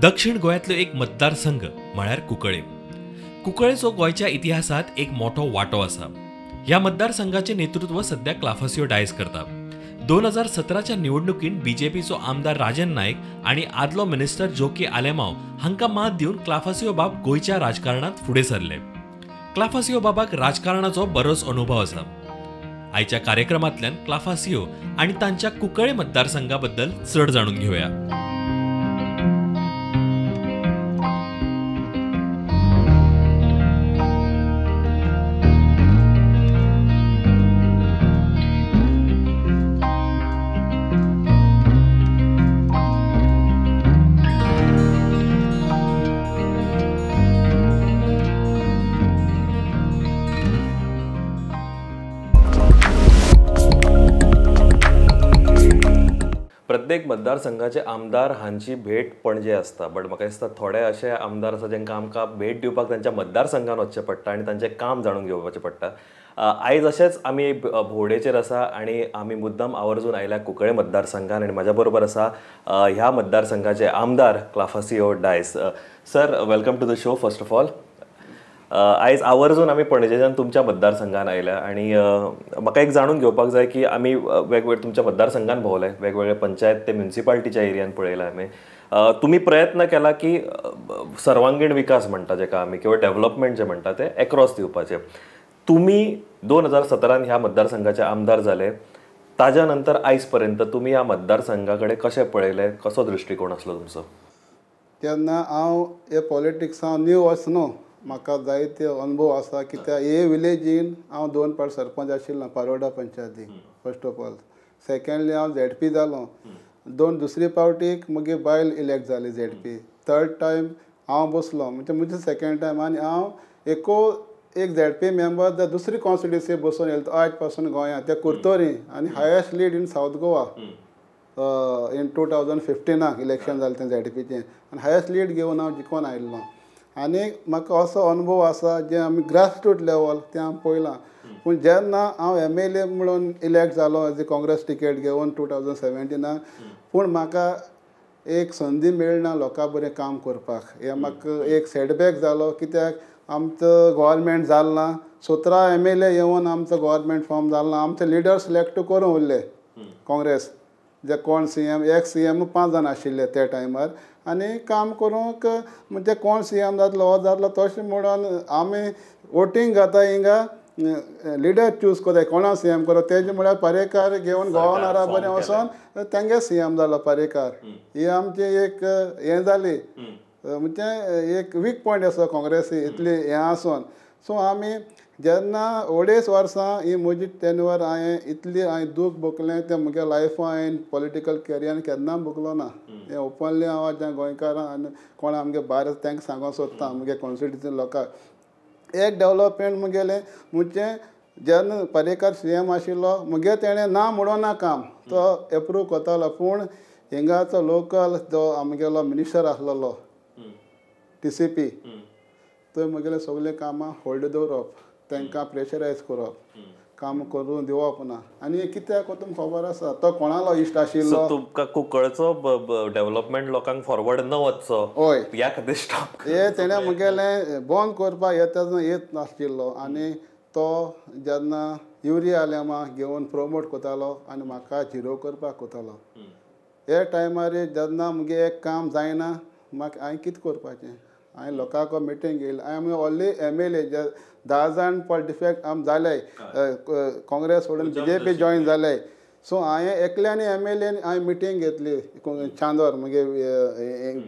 दक्षिण गोंयांतलो एक मतदारसंघ म्हळ्यार कुंकळे. कुंकळेचो गोंयच्या इतिहासांत एक मोठो वांटो आसा. ह्या मतदारसंघाचें नेतृत्व सध्या क्लाफासियो डायस करता. 2017च्या निवडणुकीन बीजेपीचो आमदार राजन नायक आनी आदलो मिनिस्टर जोकी आलेमाव हांकां मात दिवन क्लाफासियो बाब गोंयच्या राजकारणांत फुडें सरले. क्लाफासियो बाबाक राजकारणाचो बरोच अनुभव आसा. आयच्या कार्यक्रमांतल्यान क्लाफासियो आनी तांच्या कुंकळे मतदारसंघा बद्दल चड जाणून घेवया. प्रत्येक मतदारसंघाचे आमदार हांची भेट पणजे आसता, बट म्हाका दिसता थोडे अशे आमदार आसा जांकां आमकां भेट दिवपाक तांच्या मतदारसंघान वचचें पडटा आनी तांचें काम जाणून घेवपाचें पडटा. आयज अशेंच आमी भोंवडेचेर आसा आनी आमी मुद्दाम आवर्जून आयल्या कुंकळे मतदारसंघान आनी म्हाज्या बरोबर आसा ह्या मतदारसंघाचे आमदार Clafasio Dias. Sir, welcome to the show. First of all, आयज आवर्जून आमी पणजेच्यान तुमच्या मतदारसंघान आयल्या आनी म्हाका एक जाणून घेवपाक जाय की आमी वेगवेगळे तुमच्या मतदारसंघान भोंवले, वेगवेगळे पंचायत ते म्युनिसिपालिटीच्या एरियान पळयला आमी. तुमी प्रयत्न केला की सर्वांगीण विकास म्हणटा जेका आमी किंवा डेव्हलपमेंट जे म्हणटा ते एक्रॉस दिवपाचें. तुमी 2017 ह्या मतदारसंघाचे आमदार जाले, ताज्या नंतर आयज पर्यंत तुमी ह्या मतदारसंघा कडेन कशें पळयलें, कसो दृश्टिकोण आसलो तुमचो? तेन्ना हांव हे पॉलिटिक्सां न्यू आस न्हू, म्हाका जायते अनुभव आसा. कित्याक हे विलेजीन हांव 2 पावट सरपंच आशिल्लो पारोडा पंचायतीक, फर्स्ट ऑफ ऑल. सेकेंडली हांव झेडपी जालो. 2 दुसरी पावटीक म्हगे बायल इलेक्ट जाली झेडपी. थर्ड टायम हांव बसलो, म्हणजे म्हजे सेकेंड टायम. आनी हांव एक झेडपी मेंबर दुसरी कॉन्स्टिट्युन्सी बसून येयलो आयज पासून गोंयांत, त्या कुर्तोरी, आनी highest lead in South Goa in 2015 election जालें तें झेडपीचें, आनी हायस्ट लीड घेवन हांव जिखून आयिल्लो. आनी म्हाका असो अनुभव आसा जे आमी ग्रासरूट लेवल तें आमी पळयलां. पूण जेन्ना हांव MLA म्हणून इलेक्ट जालो एज ए काँग्रेस टिकेट घेवन 2017, पूण म्हाका एक संदी मेळना लोकां बरें काम करपाक. हें म्हाका एक सेटबॅक जालो. कित्याक आमचो गव्हर्मेंट जालें ना, 17 MLA येवन आमचो गव्हर्मेंट फॉर्म जालो ना. आमचे लिडर सिलेक्ट करून उरले काँग्रेस, जे कोण CM, एक CM 5 जाण आशिल्ले त्या टायमार. आनी काम करूंक म्हणजे कोण CM जातलो हो जातलो तशें म्हणून आमी वोटींग घाता हिंगा लिडर चूज करताय कोणा CM करप तेजें म्हळ्यार पर्येकार घेवन गव्हर्नरा बरें वचोन तेंगे CM जालो पर्येकार. ही आमची एक हें जाली, म्हणजे एक वीक पॉयंट आसा काँग्रेसी इतली हें आसून. सो आमी जेन्ना 2.5 वर्सां ही म्हजी टेनवर हांवें इतली हांवें दूख भोगलें तें म्हगे लायफान हांवें पॉलिटिकल करियरान केन्ना भोगलो ना. हें ओपनली हांव ज्या गोंयकारां आनी कोण आमगे भायर आसा तांकां सांगूंक सोदता, म्हगे कॉन्स्टिट्युन्सी लोकांक एक डेवलपमेंट म्हगेलें म्हणजे जेन्ना पर्येकार CM आशिल्लो म्हगे तेणें ना म्हणून ना काम तो एप्रूव करतालो. पूण हिंगाचो लोकल जो आमगेलो मिनिस्टर आसलेलो TCP, तो म्हगेले सगळीं कामां होल्ड दवरप, तांकां प्रेशरायज करप, काम करून दिवप ना. आनी कित्याक तुमकां खबर आसा तो कोणालो इश्ट आशिल्लो. तुमकां कुंकळचो डेव्हलपमेंट लोकांक फॉरवर्ड न वचचो, हय, ह्या खातीर स्टॉप हे तेणें म्हगेलें बंद करपाक येता येत नाशिल्लो. आनी तो जेन्ना युरी आलेमा घेवन प्रोमोट करतालो आनी म्हाका झिरो करपाक करतालो. हे टायमार जेन्ना म्हगे एक काम जायना म्हाका हांवें कितें करपाचें, हांवें लोकांक मिटींग घेयली. हांवें ऑनली MLA 10 जाण डिफेक्ट आम जाले, काँग्रेस सोडून BJP join जाले. सो हांवें एकल्यान MLA हांवें मिटींग घेतली चांदोर म्हगे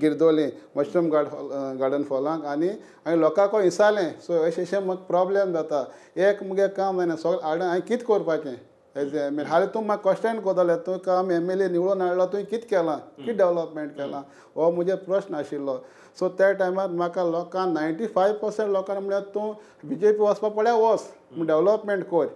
गिरदोली मशरूम गार्डन फॉलांक, आनी हांवें लोकांक विचारलें. सो अशें अशें म्हाका प्रोब्लेम जाता, एक म्हगे काम जायना सगळें हाडून हांवें कितें करपाचें एज ए MLA. हालीं तूं म्हाका क्वेश्चन करताले, तूं काम MLA निवडून हाडलो, तुवें कितें केलां, कितें डेवलपमेंट केलां, हो म्हजो प्रश्न आशिल्लो. सो त्या टायमार म्हाका लोकांक 95% लोकांनी म्हळ्यार तूं BJP वचपा पळय वच, डेवलपमेंट कर.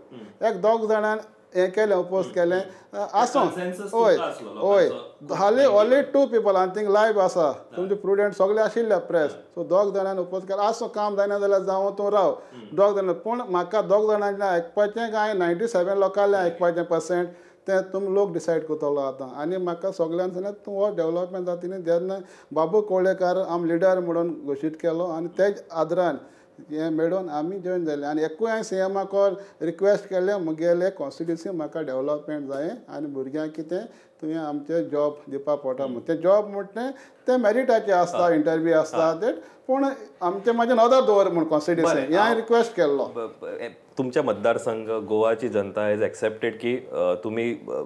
एक 2 जाणान हें केलें, ओपोज केलें आसूं, हय हय. हालीं ओनली 2 पीपल आनी थिंग लायव्ह आसा तुमचे प्रुडंट सगळे आशिल्ले प्रेस. सो 2 जाणांनी ओपोज केलें, आसूं काम जायना जाल्यार जावं तूं राव, 2 जाणां. पूण म्हाका 2 जाणांचें आयकपाचें काय 97 लोकांलें आयकपाचें पर्संट तें तुमी लोक डिसायड करतलो आतां. आनी म्हाका सगल्यांक सांगलें तूं हो डेवलपमेंट जाता न्ही जेन्ना बाबू कवळेकार आम लिडर म्हणून घोशीत केलो आनी तेज आदरान हें मेळून आमी जॉयन जाले. आनी एकूय हांवें सी एमाक रिक्वेस्ट केलें मुगेले कॉन्स्टिट्युन्सी म्हाका डेवलपमेंट जाय आनी भुरग्यांक कितें तुवें आमचें जॉब दिवपा पडटा म्हूण. तें जॉब म्हणटा तें मेरिटाचें आसता, इंटरव्यू आसता ते, पूण आमचें म्हाजें नदर दवर म्हूण कॉन्स्टिट्युन्सी हें हांवें रिक्वेस्ट केल्लो. तुमच्या मतदारसंघ गोवाची जनता is accepted की तुमी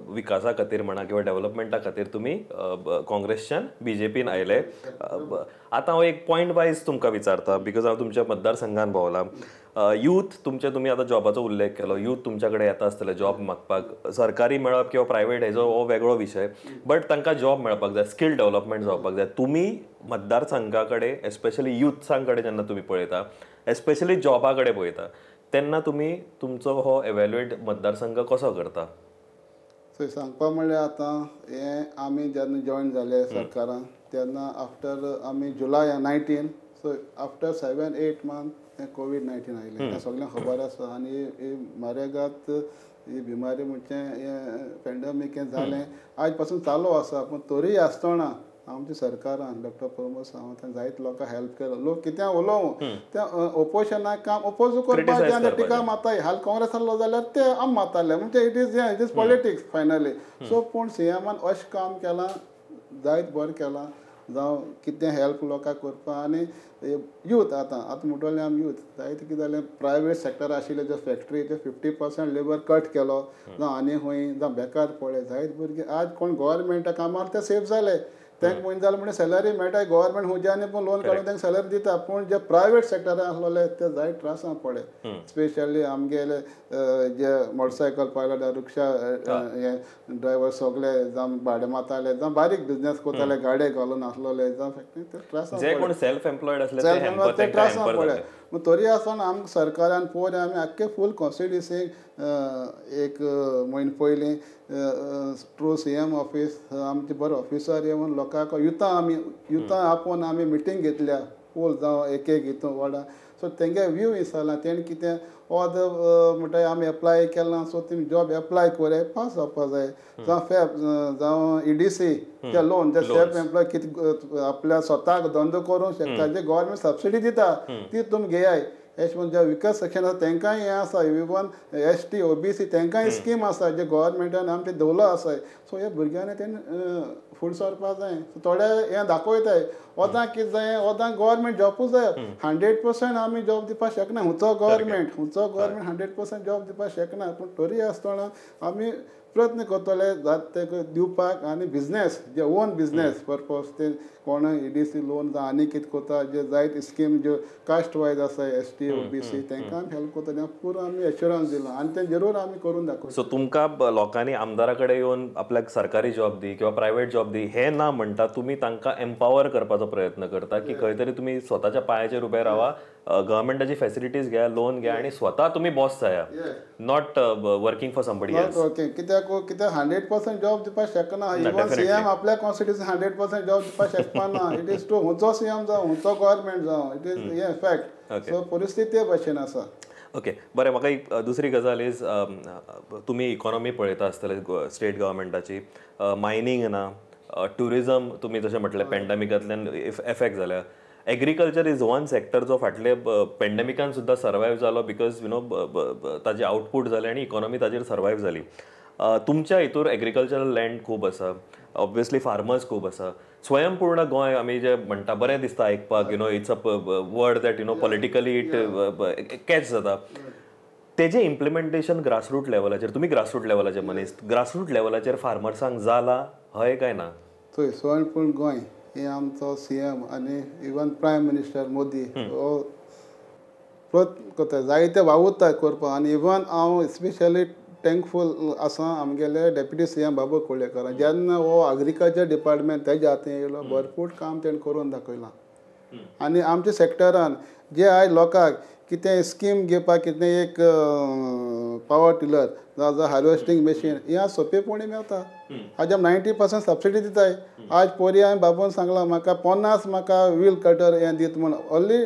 विकासा खातीर म्हणा किंवा डेव्हलपमेंटा खातीर तुमी काँग्रेसच्यान बीजेपीन आयले. आतां हांव एक पॉयंट वायज तुमकां विचारता because हांव तुमच्या मतदारसंघान भोंवलां. यूथ तुमचे, तुमी आतां जॉबाचो उल्लेख केलो, यूथ तुमच्या कडेन येता आसतले जॉब मागपाक, सरकारी मेळप किंवा प्रायवेट हेजो हो वेगळो विशय, बट तांकां जॉब मेळपाक जाय, स्कील डेव्हलपमेंट जावपाक जाय. तुमी मतदारसंघा कडेन एस्पेशली युथ्सां कडेन जेन्ना तुमी पळयता, एस्पेशली जॉबा कडेन पळयता, तेन्ना तुमी तुमचो हो एवेल्युएट मतदारसंघ कसो करता? सो सांगपा म्हणल्यार आतां हें आमी जेन्ना जॉयन जाले सरकारान तेन्ना आफ्टर आमी जुलय 19, सो आफ्टर 7-8 मंथ हें कोवीड-19 आयलें, तें सगळ्यांक खबर आसा. आनी ही मारेगात ही बिमारी म्हणजे हें पेंडमीक हें जालें आयज पासून चालू आसा, पूण तरीय आसतना आमच्या सरकारान डॉक्टर प्रमोद सावंतान जायते लोकांक हेल्प केलो. लोक कितें उलोवं तें ओपोजिशनाक काम ओपोज करपाक आनी टिका मारताय, हाल काँग्रेस आहलो जाल्यार ते आम मारताले, म्हणजे it is it is politics finally. So पूण सी एमान अशें काम केलां, जायत बरें केलां, जावं कितें हेल्प लोकांक करपाक. आनी यूथ आतां आतां म्हणटलें आमी यूथ जायते कितें जालें, प्रायवेट सेक्टर आशिल्ले जे फॅक्टरी ते 50% लेबर कट केलो, जावं आनी खंय जावं बेकार पडले जायते भुरगे. आज कोण गोवोरमेंटा कामार ते सेफ जाले, तांकां म्हयनो जालो म्हणजे सॅलरी मेळटा, गोवोरमेंट हुज्यानी पूण लोन काडून तांकां सॅलरी दिता. पूण जे प्रायवेट सेक्टरान आसलेले ते जायते त्रासान पडले, स्पेशली आमगेले जे मोटरसायकल पायलट, रिक्षा हे ड्रायवर सगळे, जावं भाडें मारताले, जावं बारीक बिजनेस करताले, गाडये घालून आसलेले, जावं फॅक्टरी, ते त्रासान पडले, सेल्फ एम्प्लॉयड आसले ते त्रासान पडले. तरी आसतना आमकां सरकारान पयर आमी आख्खे फूल कॉन्स्टिट्युन्सीक एक म्हयनो पयलीं ट्रू सी एम ऑफीस आमचे बरे ऑफिसर येवन लोकांक युथां आमी युथां आपोवन आमी मिटींग घेतल्या फूल, जावं एक एक हितून वॉर्डां. सो तेंगे व्यू विचारला तेणें कितें ऑद म्हणटा आमी एप्लाय केलां, सो तुमी जॉब एप्लाय कोराय पास जावपा जाय, जावं फॅप जावं EDC ते लोन जे सेल्फ एम्प्लॉय कितें आपल्या स्वताक धंदो करूंक शकता, जे गव्हर्मेंट सबसिडी दिता ती तुमी घेयाय. अशें म्हण जे विकास सेक्शन आसा तांकांय हें आसा, इवन ST OBC तांकांय स्कीम आसा जे गव्हर्मेंटान आमचे दवरलो आसा. सो ह्या भुरग्यांनी तेणें फुडें सरपा जाय. थोडे हें दाखयताय ओदां कितें जाय, ओदां गव्हर्मेंट जॉबूच जाय, 100% आमी जॉब दिवपाक शकना, हुंचो गव्हर्मेंट हुंचो गव्हर्मेंट 100% जॉब दिवपाक शकना, पूण तरी आसतना आमी प्रयत्न करतले जाता ते दिवपाक. आनी बिजनेस जे ओन बिजनेस पर्पज ते कोण EDC loan जावं आनी कितें करता, जे जायते स्कीम ज्यो कास्ट वायज आसा ST OBC तांकां आमी हेल्प करतले, पुरो आमी एश्योरन्स दिलां आनी तें जरूर आमी करून दाखयता. सो तुमकां लोकांनी आमदारा कडेन येवन आपल्याक सरकारी जॉब दी किंवा प्रायवेट जॉब दी हें ना म्हणटा, तुमी तांकां एम्पावर करपाचो प्रयत्न करता की खंय तरी तुमी स्वताच्या पांयाचेर उबे रावा, गव्हर्मेंटाची फॅसिलिटीज घ्या, लोन घ्या आनी स्वता तुमी बॉस जाया, not working for somebody else. Okay, कित्याक कित्याक 100% जॉब दिवपाक शकना, इवन CM आपल्या कॉन्स्टिट्युन्सी 100% जॉब दिवपाक शकना. It is true, हुंचो CM जावं हुंचो गव्हर्मेंट जावं, it is हें फॅक्ट. सो परिस्थिती ते भशेन आसा. ओके बरें, म्हाका एक दुसरी गजाल is तुमी इकॉनॉमी पळयता आसतले स्टेट गव्हर्मेंटाची, मायनींग ना, ट्युरिजम तुमी जशें म्हटलें पेंडमिकांतल्यान एफेक्ट जाल्या, एग्रीकल्चर is one sector जो फाटले पेंडमिकान सुद्दां सर्वायव जालो because you know ताजे आउटपूट जालें आनी इकॉनॉमी ताजेर सर्वायव जाली. तुमच्या हितूर एग्रीकल्चरल लँड खूब आसा, ऑब्वियसली फार्मर्स खूब आसा, स्वयंपूर्ण गोंय आमी जे म्हणटा बरें दिसता आयकपाक, you know it's a word that you know politically it catch जाता. तेजें इम्प्लिमेंटेशन ग्रासरूट लेवलाचेर, तुमी ग्रासरूट लेवलाचे मनीस, ग्रासरूट लेवलाचेर फार्मर्सांक जाला हय काय ना? थंय स्वयंपूर्ण गोंय हे आमचो CM आनी इवन प्रायम मिनिस्टर मोदी हो प्रयत्न करता, जायते वावुरता करपाक. आनी इवन हांव स्पेशली थँकफूल आसा आमगेले डेप्युटी CM बाबू कवळेकार, जेन्ना हो एग्रीकल्चर डिपार्टमेंट तेज्या हातीन येयलो भरपूर काम तेणें करून दाखयलां. आनी आमच्या सेक्टरान जे आयज लोकांक कितें स्कीम घेवपाक कितें एक पावर टिलर जावं हार्वेस्टींग मशीन हें सोंपेपणी मेळटा. आज आम 90% सबसिडी दिताय. आज पोरी हांवें बाबून सांगलां म्हाका 50 म्हाका व्हील कटर हें दीत म्हूण ओन्ली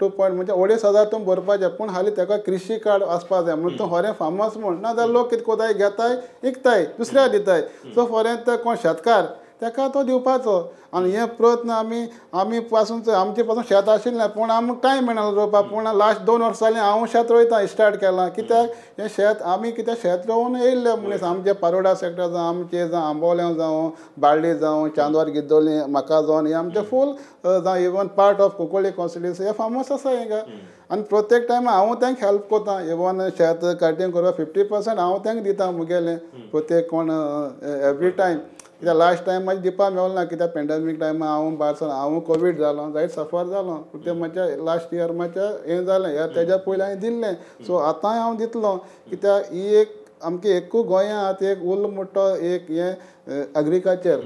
2 पॉयंट म्हणजे 2,500 तूं भरपाचें. पूण हालीं ताका कृशी कार्ड आसपा जाय म्हणून तूं होरें फार्मर्स म्हूण ना जाल्यार लोक कितें कोताय घेताय विकताय दुसऱ्या दिताय. सो फोरें ते कोण शेतकार ताका तो दिवपाचो. आनी हे प्रयत्न आमी आमी पासून आमचे पासून शेत आशिल्लें पूण आमकां टायम मेळना रोवपाक. पूण लास्ट 2 वर्सां जालीं हांव शेत रोयता स्टार्ट केलां. कित्याक हें शेत आमी कित्याक शेत रोवन येयल्ले मनीस आमचे पारोडा सेक्टर जावं आमचे जावं आंबोलें जावं बाळ्ळी जावं चांदवर गिद्दोली म्हाका जावन हे आमचे फूल जावं even part of Cuncolim constituency हे फार्मर्स आसा हिंगा. आनी प्रत्येक टायम हांव तांकां हेल्प करता. इवन शेत कटींग करपाक 50% हांव तांकां दिता मुगेलें प्रत्येक कोण एवरी टायम. कित्याक लास्ट टायम म्हाजे दिवपाक मेळना ना कित्याक पेंडेमीक टायमार हांव भायर सर हांव कोवीड जालो जायत सफर जालो पूण तें म्हाज्या लास्ट इयर म्हाज्या हें जालें ह्या तेज्या पयलीं हांवें दिल्लें. सो आतांय हांव दितलो कित्याक ही एक आमची एकूच गोंया आतां एक उरलो म्हणटा एक हें एग्रीकल्चर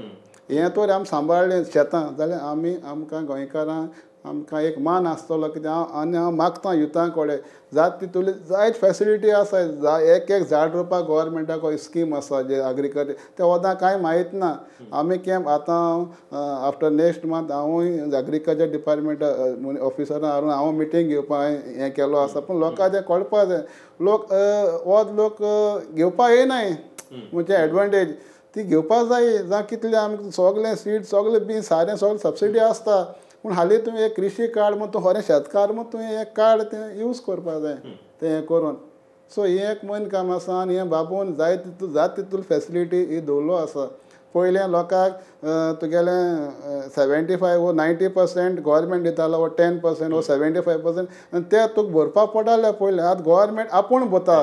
हें तर आमी सांबाळ्ळें शेतां जाल्यार आमी आमकां गोंयकारांक आमकां एक मान आसतलो. कित्याक हांव आनी हांव मागता युथा कडेन जात तितूली जायत फेसिलिटी आसा. एक एक झाड रोवपाक गोवोरमेंटाक स्कीम आसा जे एग्रीकल्चर तें वदां कांय म्हायत ना. आमी कॅम्प आतां आफ्टर नेक्स्ट मंथ हांवूय एग्रीकल्चर डिपार्टमेंट ऑफिसरां हाडून हांव मिटींग घेवपाक हें केलो आसा. पूण लोकांक तें कळपा जाय. लोक वद लोक घेवपाक येनाय म्हणजे एडवांटेज ती घेवपाक जाय. जावं कितलें आमकां सगलें सीड सगलें बी सारें सगलें सबसिडी आसता. पूण हालीं तुवें एक कृशी कार्ड म्हूण तूं खरें शेतकार म्हूण तुवें एक कार्ड तें यूज करपाक जाय तें हें करून. सो हें एक मेन काम आसा आनी हें बाबून जाय तितू जात तितून फेसिलिटी ही दवरलो आसा. पयलें लोकांक तुगेलें 75 वो 90% गोवोरमेंट दितालो वो 10% वो 75% आनी ते तुका भरपाक पडटालें पयलें. आतां गोवोरमेंट आपूण भरता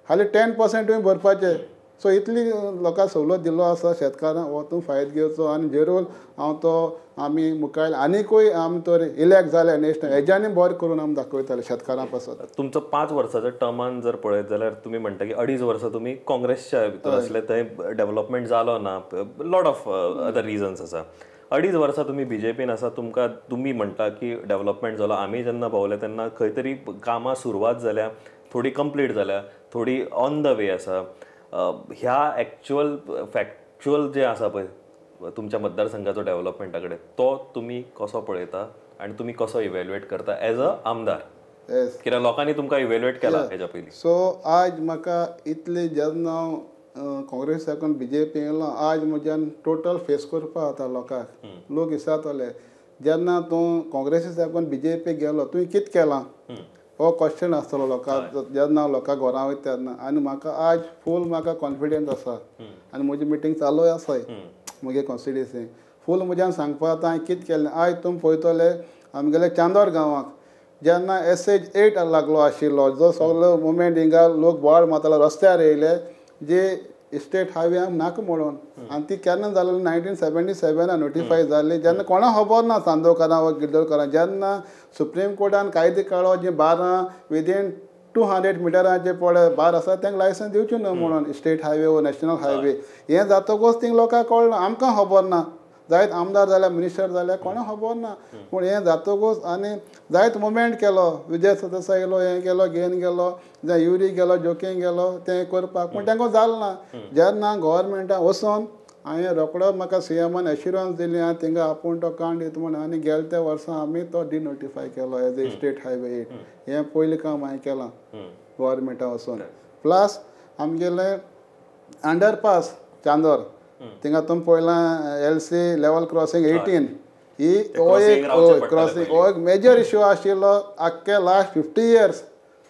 हालीं 10% तुवें भरपाचें. सो इतली लोकांक सवलत दिल्लो आसा शेतकारांक हो तूं फायदो घेवचो. आनी जरूर हांव तो आमी मुखार आनीकूय आमी तर इलेक्ट जाले नेक्स्ट हेज्यानी बरें करून आमी दाखयतले शेतकारां पासत. तुमचो 5 वर्साच्या टर्मान जर पळयत जाल्यार तुमी म्हणटा की 2.5 वर्सां तुमी काँग्रेसच्या भितर आसले थंय डेव्हलपमेंट जालो ना, लॉट ऑफ अदर रिजन्स आसा. 2.5 वर्सां तुमी बीजेपीन आसा, तुमकां तुमी म्हणटा की डेव्हलपमेंट जालो. आमी जेन्ना पावले तेन्ना खंय तरी कामां सुरवात जाल्या, थोडी कंप्लीट जाल्या, थोडी ऑन the वे आसा. ह्या एक्चुअल फॅक्च्युअल जे आसा पळय तुमच्या मतदारसंघाचो डेव्हलपमेंटा कडेन तो तुमी कसो पळयता आनी तुमी कसो इव्हॅल्युएट करता एज अ आमदार? कित्याक लोकांनी तुमकां इव्हॅल्युएट केला हेज्या पयलीं. सो आज म्हाका इतले जेन्ना हांव काँग्रेस साकून बीजेपी येयलो आज म्हज्यान टोटल फेस करपा जाता लोकांक. लोक विचारतले जेन्ना तूं काँग्रेसी साकून बीजेपी गेलो तुवें कितें केलां हो क्वेश्चन आसतलो लोकांक जेन्ना लोकां घरां वयता तेन्ना. आनी म्हाका आज फूल म्हाका कॉन्फिडन्स आसा आनी म्हजी मिटींग चालूय आसाय म्हगे कॉन्स्टिट्युएन्सी फूल म्हज्यान सांगपा जाता हांवें कितें केलें. आयज तुमी पळयतले आमगेले चांदोर गांवाक जेन्ना SH8 लागलो आशिल्लो जो सगलो मुवमेंट हिंगा लोक बोवाळ मारतालो रस्त्यार येयले जे स्टेट हायवे आम नाका म्हणून. आनी ती केन्ना जालेली 1977 नोटिफाय जाल्ली जेन्ना कोणाक खबर ना चांदोरकारां वा गिरदोरकारां. जेन्ना सुप्रीम कोर्टान कायदे काडलो जे 12 विदीन 200 मिटरांचे पळय बार आसा तांकां लायसन्स दिवचें न्हू म्हणून स्टेट हायवे वो नॅशनल हायवे. हें जातकूच थिंग लोकांक कळना, आमकां खबर ना. जायत आमदार जाल्यार मिनिस्टर जाल्यार कोणाक खबर ना. पूण हें जातकूच आनी जायत मुवमेंट केलो विजय सरदेसाय येयलो हें केलो घेवन गेलो जावं युरी गेलो जोकींग गेलो तें करपाक पूण तांकां जालें ना. जेन्ना गोवोरमेंटान वचोन हांवें रोकडो म्हाका सीएमान एश्युरन्स दिली आनी थिंगा आपूण तो काण दिता म्हूण आनी गेले त्या वर्सा आमी तो डिनोटिफाय केलो एज ए स्टेट हायवे 8. हें पयलें काम हांवें केलां गोवोरमेंटा वचोन. प्लस आमगेलें अंडरपास चांदोर थिंगा तुमी पळयलां LC level crossing 18 ही हो एक क्रॉसिंग हो एक मेजर इश्यू आशिल्लो आख्खे लास्ट 50 इयर्स.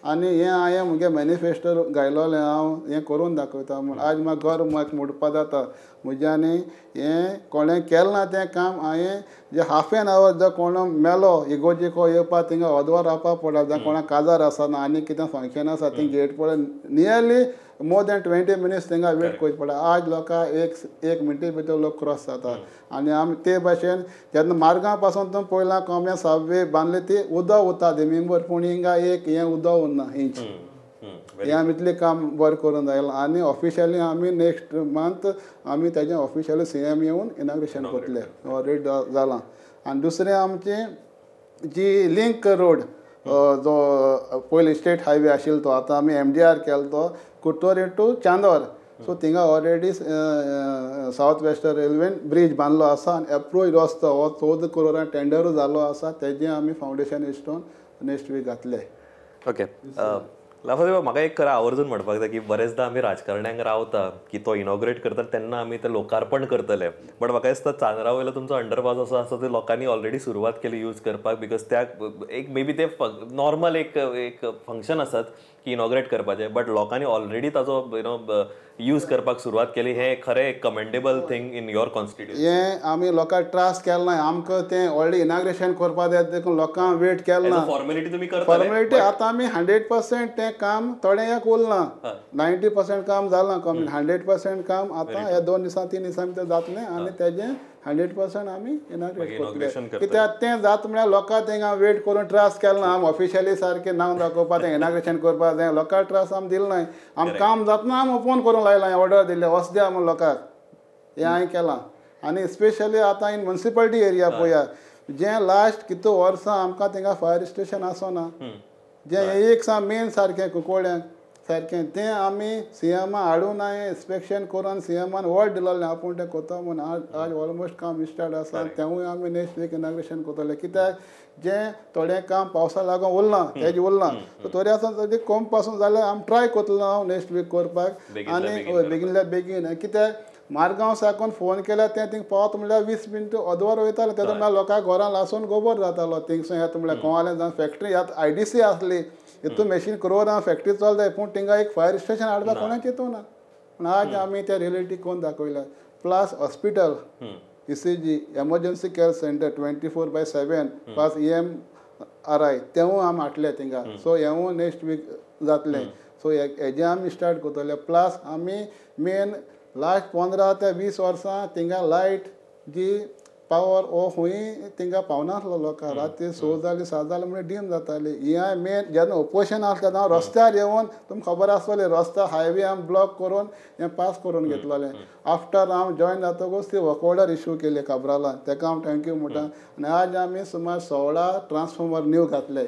आनी हें हांवें म्हगे मॅनिफेस्टो घायलोलें हांव हें करून दाखयता म्हूण. आज म्हाका गर्व म्हाका म्हणपा जाता म्हज्यानी हें कोणें केलें ना तें काम हांवें जे हाफ एन our जर कोण मेलो इगोर्जेको येवपाक थिंगा अर्दवर रावपाक पडटा जावं कोणाक काजार आसा ना आनी कितें फंक्शन आसा थंय गेट पळय नियरली मोर दॅन 20 मिनिट्स थिंगा वेट करचें पडटा. आज लोकांक एक मिनटी भितर लोक क्रॉस जाता. आनी आमी ते भाशेन जेन्ना मार्गां पासून तुमी पळयलां कोंब्या सबवे बांदले ती उदक उरता दिमीभर पूण हिंगा एक हें उदक उरना इंच. हें आमी इतलें काम बरें करून जायलां. आनी ऑफिशियली आमी नेक्स्ट मंथ आमी तेजें ऑफिशियली CM येवन इनॉग्रेशन करतले ऑलरेडी जालां. आनी दुसरें आमचें जी लिंक रोड जो पयलीं स्टेट हायवे आशिल्लो तो आतां आमी MDR केलो तो कुट्टोरी टू चांदोर. सो थिंगा ऑलरेडी सावथ वेस्टर्न रेल्वेन ब्रीज बांदलो आसा आनी एप्रोच रस्तो हो 14 करोडां टेंडरूय जाल्लो आसा, तेजें आमी फावंडेशन स्टोन नेक्स्ट वीक घातले. ओके लाफादे, म्हाका एक खरें आवर्जून म्हणपाक जाय की बरेचदा आमी राजकारण्यांक रावता की तो इनॉग्रेट करता तेन्ना आमी ते लोकार्पण करतले, बट म्हाका दिसता चांदरा वयलो तुमचो अंडरपास असो आसा ते लोकांनी ऑलरेडी सुरवात केली यूज करपाक, because त्या एक मे बी ते नॉर्मल एक एक फंक्शन आसात की इनॉग्रेट करपाचें, बट लोकांनी ऑलरेडी ताजो you know use करपाक सुरवात केली. हें खरें एक commendable thing in your constituency. हें आमी लोकांक त्रास केलो ना, आमकां तें ऑलरेडी इनॉग्रेशन करपाक जाय देखून लोकांक वेट केलो ना. फॉर्मेलिटी तुमी करता, फॉर्मेलिटी आतां आमी 100% तें काम थोडें उरलां, 90% काम जालां कमी, 100% काम आतां ह्या 2 दिसां 3 दिसां भितर जातलें आनी तेजें 100% आमी इनॉग्रेट करतले. कित्याक तें जाता म्हळ्यार लोकांक तेंगा वेट करून त्रास केलो ना, आमी ऑफिशियली सारकें नांव दाखोवपाक तें इनॉग्रेशन करपाक जाय, लोकांक त्रास आमी दिलो ना. आमी काम जातना आमी फोन करूंक लायला, ऑर्डर दिले वच द्या म्हूण लोकांक, हें हांवें केलां. आनी स्पेशली आतां इन म्युनिसिपालिटी एरिया पळया, जें लास्ट कितू वर्सां आमकां थिंगा फायर स्टेशन आसना, जें एक सा मेन सारकें कुंकळ्यांक सारकें तें आमी सीएमा हाडून हांवें इन्स्पेक्शन करून सीएमान वर्ड दिलोलें आपूण तें करता म्हूण. आज ऑलमोस्ट काम स्टार्ट आसा, तेंवूय आमी नेक्स्ट वीक इनॉग्रेशन करतले. कित्याक जें थोडें काम पावसा लागून उरलां तेजें उरलां, सो तरी आसतना तेजें कम पासून जाल्यार आमी ट्राय करतलो हांव नेक्स्ट वीक करपाक आनी बेगीनल्या बेगीन. कित्याक मारगांव साकून फोन केल्यार तें थिंग पावता म्हणल्यार 20 मिनटां अर्दवर वयतालें, तेन्ना म्हणल्यार लोकांक घरान लासून गोबर जातालो. थिंगसून येता म्हणल्यार कोवालें जावन फॅक्टरी आतां IDC आसली, हितून मॅशीन करोडां फॅक्टरी चलताय, पूण थिंगा एक फायर स्टेशन हाडपाक कोणाक चिंतूं ना. पूण आज आमी ते रियलिटी कोण दाखयल्या. Plus hospital, ECG, emergency care centre 24/7 plus EMRI तेवूय आमी हाडले थिंगा. सो हेवूय नेक्स्ट वीक जातलें. सो हेजें आमी स्टार्ट करतले. प्लस आमी मेन लास्ट 15 ते 20 वर्सां थिंगा लायट जी पावर हो खंय थिंगा पावनासलो लोकांक, राती 6 जाली 7 जाली म्हणल्यार डीम जाताली. हें मेन जेन्ना ओपोजिशन आसलें तेन्ना हांव रस्त्यार येवन तुमकां खबर आसतलें रस्त्या हायवे आमी ब्लॉक करून हें पास करून घेतलोलें. आफ्टर हांव जॉयन जातकूच ती वर्क ऑर्डर इशू केली काब्रालान, तेका हांव thank you म्हणटा. आनी आज आमी सुमार 16 ट्रान्सफॉर्मर न्यू घातले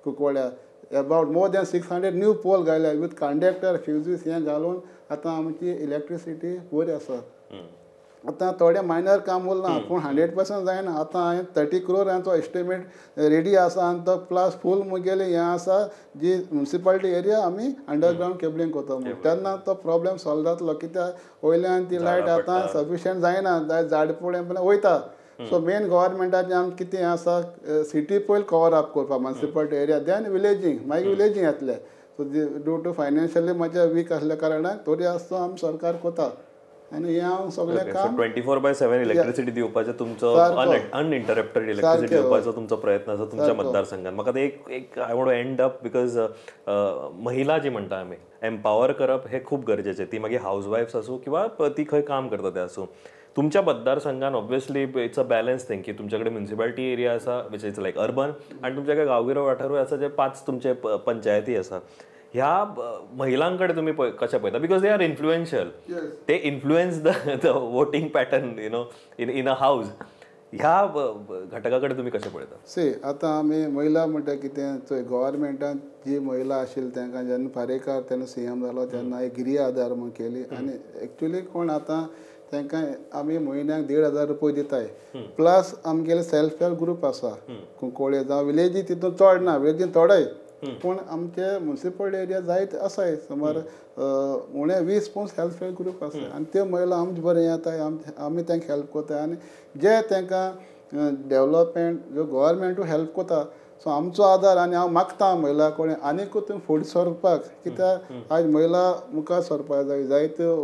Cuncolim, about more than 600 new pole घाले विथ कंडक्टर फ्युजीस हें घालून आतां आमची इलेक्ट्रिसिटी बरी आसा. आतां थोडें मायनर काम उरलां पूण 100% जायना. आतां हांवें 30 करोडांचो एस्टिमेट रेडी आसा आनी तो प्लस फूल मुगेलें हें आसा जी म्युनिसिपालिटी एरिया आमी अंडरग्रावंड केबलिंग करता म्हूण, तेन्ना तो प्रॉब्लेम सॉल्व जातलो. कित्याक वयल्यान ती लायट आतां सफिशियंट जायना, झाड पळय वयता. सो मेन गव्हर्मेंटाचें आमकां कितें आसा सिटी पयलीं कवर अप करपाक म्युनिसिपालिटी एरिया, then विलेजींग, मागीर विलेजींग येतलें. सो ड्यू टू फायनान्शियली मातशें वीक आसल्या कारणान तरी आसतना आमी सरकार करता आनी हें हांव सगळें काम 24/7 इलेक्ट्रिसिटी दिवपाचो तुमचो अनइंटरप्टेड इलेक्ट्रिसिटी दिवपाचो तुमचो प्रयत्न आसा तुमच्या मतदारसंघात. म्हाका ते एक I want to end up because महिला जी म्हणटा आमी एम्पावर करप हें खूब गरजेचें, ती मागीर हावज वायफ्स आसूं किंवा ती खंय काम करता ते आसूं. तुमच्या मतदारसंघान obviously it's a balance thing की तुमच्या कडेन म्युनिसिपालिटी एरिया आसा which is like urban आनी तुमच्या कडेन गांवगिरो वाठारूय आसा जे 5 तुमचे पंचायती आसा. ह्या महिलांकडे तुम्ही कशें पळयता, because they are influential, ते influence the voting pattern you know in a house. ह्या घटका कडेन तुमी कशें पळयता? सी आतां आमी महिला म्हणटा कितें चोय, गव्हर्मेंटान जी महिला आशिल्ली तांकां जेन्ना पारेकार तेन्ना सीएम जालो तेन्ना एक गिरी आधार म्हूण केली आनी एक्चुली कोण आतां तांकां आमी म्हयन्याक 1500 रुपये दिताय. प्लस आमगेले सेल्फ हेल्प ग्रूप आसा कुंकळ्ळे जावं विलेजी, तितून चड ना, विलेजीन थोडे, पूण आमचे म्युनिसिपल एरिया जायत आसाय सुमार उणे 20 पूण सेल्फ हेल्प ग्रूप आसा आनी त्यो महिला आमचे बरें येताय, आमी तांकां हेल्प करताय आनी जे तांकां डेवलपमेंट जो गव्हर्मेंटूय हेल्प करता. सो आमचो आदार आनी हांव मागता महिला कडेन आनीकूय तुमी फुडें सरपाक, कित्याक आयज महिला मुखार सरपाक जाय, जायत्यो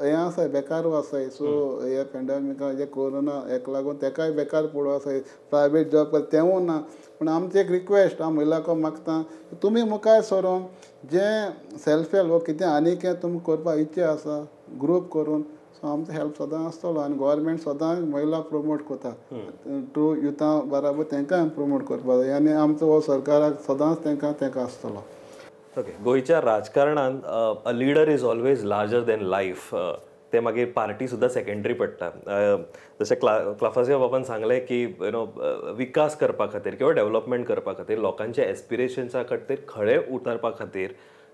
हें आसा बेकारूय आसाय. सो हे पेंडेमिका जे कोरोना हेका लागून तेकाय बेकार पडो आसाय, प्रायवेट जॉब करता तेवूय ना. पूण आमची एक रिक्वेस्ट हांव महिलांक मागता तुमी मुखार सरोन जें सेल्फ हेल्प वो कितें आनीक तुमी करपाक इच्छा आसा ग्रूप करून, सो आमचो हेल्प सदां आसतलो आनी गव्हर्मेंट सदां महिला प्रमोट करता टू युथा बराबर तांकां आमी प्रमोट करपाक जाय आनी आमचो हो सरकाराक सदांच तांकां तांकां आसतलो. ओके, गोंयच्या राजकारणांत a leader is always larger than life. ते मागीर पार्टी सुद्दां सेकेंडरी पडटा. जशें क्लाफासियो बाबान सांगलें की you know विकास करपा खातीर किंवा डेव्हलपमेंट करपा खातीर लोकांच्या एस्पिरेशन्सा खातीर खरे उतरपा खातीर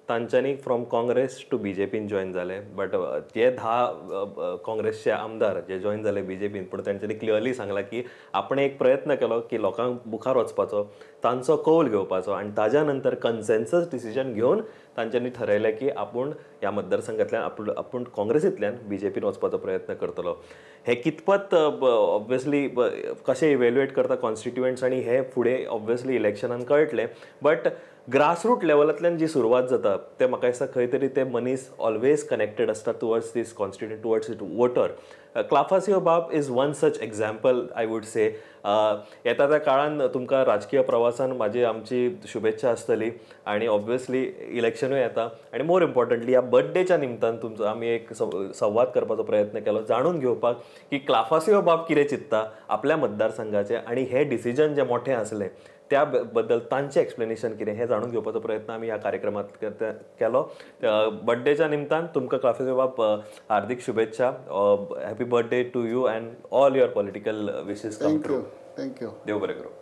तांच्यांनी फ्रॉम काँग्रेस टू बीजेपीन जॉयन जाले. बट जे 10 काँग्रेसचे आमदार जे जॉयन जाले बीजेपीन, पूण तांच्यांनी क्लियरली सांगलां की आपण एक प्रयत्न केलो की लोकांक मुखार वचपाचो, तांचो कौल घेवपाचो आनी ताज्या नंतर कन्सेन्सस डिसिजन घेवन तांच्यांनी ठरयलें की आपूण ह्या मतदारसंघांतल्यान आपूण काँग्रेसींतल्यान बीजेपीन वचपाचो प्रयत्न करतलो. हे कितपत ऑब्वियसली कशें इवेल्युएट करता कॉन्स्टिट्युएंट्स आनी हे फुडें ऑब्वियसली इलेक्शनान कळटलें. बट ग्रासरूट लेवलांतल्यान जी सुरवात जाता ते म्हाका दिसता खंय तरी ते मनीस ऑलवेज कनेक्टेड आसता towards this constituent, towards it voter. Clafasio बाब is one such example I would say. येता त्या काळान तुमकां राजकीय प्रवासान म्हाजी आमची शुभेच्छा आसतली आनी ऑब्वियसली इलेक्शनूय येता आनी मोर इम्पॉर्टंटली ह्या बर्थडेच्या निमतान तुमचो आमी एक संवाद करपाचो प्रयत्न केलो जाणून घेवपाक की क्लाफासियो बाब कितें चिंत्ता आपल्या मतदारसंघाचें आनी हें डिसिजन जें मोठें आसलें त्या बद्दल तांचें एक्सप्लेनेशन कितें हें जाणून घेवपाचो प्रयत्न आमी ह्या कार्यक्रमात केलो. बर्थडेच्या निमतान तुमकां क्लाफासियो बाब हार्दीक शुभेच्छा. Happy birthday to you and all your political wishes come true. Thank you. देव बरें करूं.